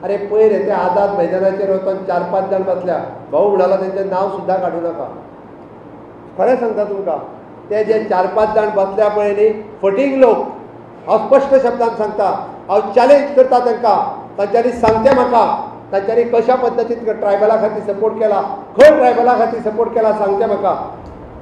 अरे पयर ते आझाद मैदानाचेर वचोन 4-5 जाण बसल्या. भाऊ म्हणालो तेंचें नांव सुद्दां काडूं नाका. खरें सांगता तुमकां, ते जे 4-5 जाण बसल्या पळय न्ही, फटींग लोक. हांव स्पश्ट शब्दान सांगता, हांव चॅलेंज करता तांकां, तांच्यांनी सांगचें म्हाका तांच्यांनी कशा पद्दतीन ट्रायबला खातीर सपोर्ट केला, खंय ट्रायबला खातीर सपोर्ट केला सांगचें म्हाका.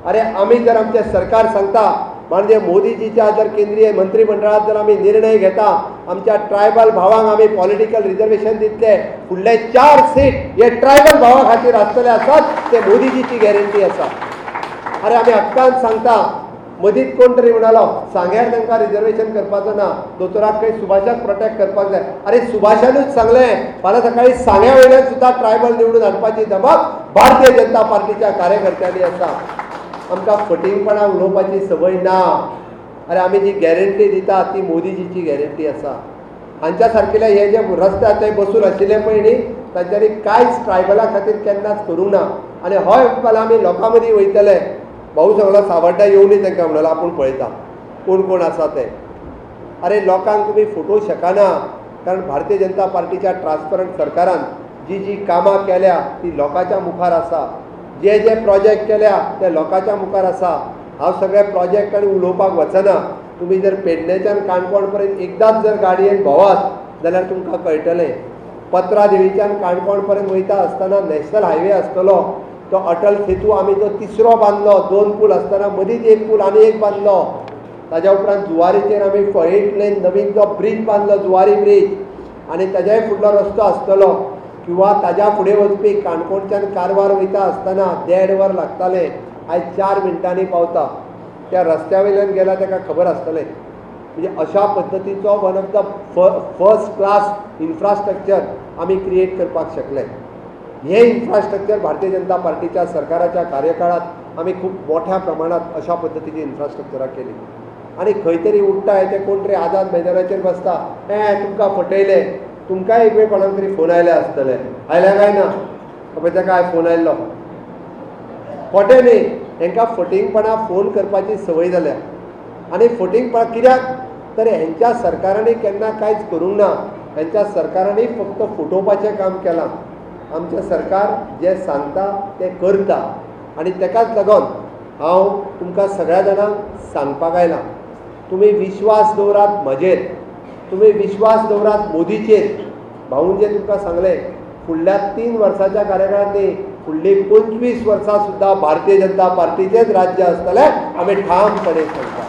अरे आमी जर आमचें सरकार सांगता, म्हणजे मोदीजीच्या जर केंद्रीय मंत्रिमंडळात जर आमी निर्णय घेता, आमच्या ट्रायबल भावांक आमी पॉलिटिकल रिजर्वेशन दितले, फुडले 4 सीट हे ट्रायबल भावा खातीर आसतले आसात, ते मोदीजीची गॅरंटी आसा. अरे आमी हक्कान सांगता, मदींच कोण तरी म्हणालो सांग्यार तांकां रिजर्वेशन करपाचो ना, दोतोराक खंय सुभाषाक प्रोटेक्ट करपाक जाय. अरे सुभाषानूच सांगलें, फाल्यां सकाळी सांग्या वयल्यान सुद्दां ट्रायबल निवडून हाडपाची धमक भारतीय जनता पार्टीच्या कार्यकर्त्यांनी आसा. आमकां फटींगपणां उलोवपाची संवय ना. अरे आमी जी गॅरंटी दिता ती मोदीजीची गॅरंटी आसा. हांच्या सारकेले हे जे रस्त्यार ते बसून आशिल्ले पळय न्ही, तांच्यांनी कांयच ट्रायबला खातीर केन्नाच करूंक ना. आनी हय फाल्यां आमी लोकां मदीं वयतले. भाऊ सांगलो सावड्डा येवनी तांकां म्हणलो आपूण पळयता कोण कोण आसा ते. अरे लोकांक तुमी फटोवंक शकना, कारण भारतीय जनता पार्टीच्या ट्रान्सपरंट सरकारान जी जी कामां केल्या ती लोकांच्या मुखार आसा, जे जे प्रोजेक्ट केल्या ते लोकांच्या मुखार आसा. हांव सगळे प्रोजेक्ट आनी उलोवपाक वचना. तुमी जर पेडणेच्यान काणकोण पर्यंत एकदांच जर गाडयेन भोंवत जाल्यार तुमकां कळटलें. पत्रा देवीच्यान काणकोण पर्यंत वयता आसतना नॅशनल हायवे आसतलो तो अटल सेतू आमी जो तिसरो बांदलो, 2 पूल आसतना मदींच एक पूल आनी एक बांदलो. ताज्या उपरांत जुवारीचेर आमी 8 लेन नवीन जो ब्रीज बांदलो, जुवारी ब्रीज, आनी ताज्याय फुडलो रस्तो आसतलो. किंवा ताज्या फुडें वचपी काणकोणच्यान कारवार वयता आसतना 1.5 वर लागतालें, आयज 4 मिनटांनी पावता. त्या रस्त्या वयल्यान गेल्यार ताका खबर आसतलें. म्हणजे अशा पद्दतीचो one of the first class infrastructure आमी क्रिएट करपाक शकले. हे इन्फ्रास्ट्रक्चर भारतीय जनता पार्टीच्या सरकाराच्या कार्यकाळात आमी खूब मोठ्या प्रमाणात अशा पद्दतीची इन्फ्रास्ट्रक्चरां केली. आनी खंय तरी उठ्ठा ते कोण तरी आझाद मैदानाचेर बसता, हे तुमकां फटयले. तुमकांय एक वेळ कोणाक तरी फोन आयले आसतले, आयल्या काय ना? पळय ताका हांवें फोन आयल्लो, खोटें न्ही. हेंकां फटींगपणां फोन करपाची संवय जाल्या. आनी फटींगपणां कित्याक तर हेंच्या सरकारांनी केन्ना कांयच करूंक ना. हेंच्या सरकारांनी फक्त फटोवपाचें काम केलां. आमचें सरकार जें सांगता तें करता. आनी तेकाच लागून हांव तुमकां सगळ्या जाणांक सांगपाक आयलां, तुमी विश्वास दवरात म्हजेर, तुमी विश्वास दवरात मोदीचेर. भाऊन जें तुमकां सांगलें, फुडल्या 3 वर्साच्या कार्यकाळांत न्ही, फुडलीं 25 वर्सां सुद्दां भारतीय जनता पार्टीचेंच राज्य आसतलें, आमी ठामपणे सांगता.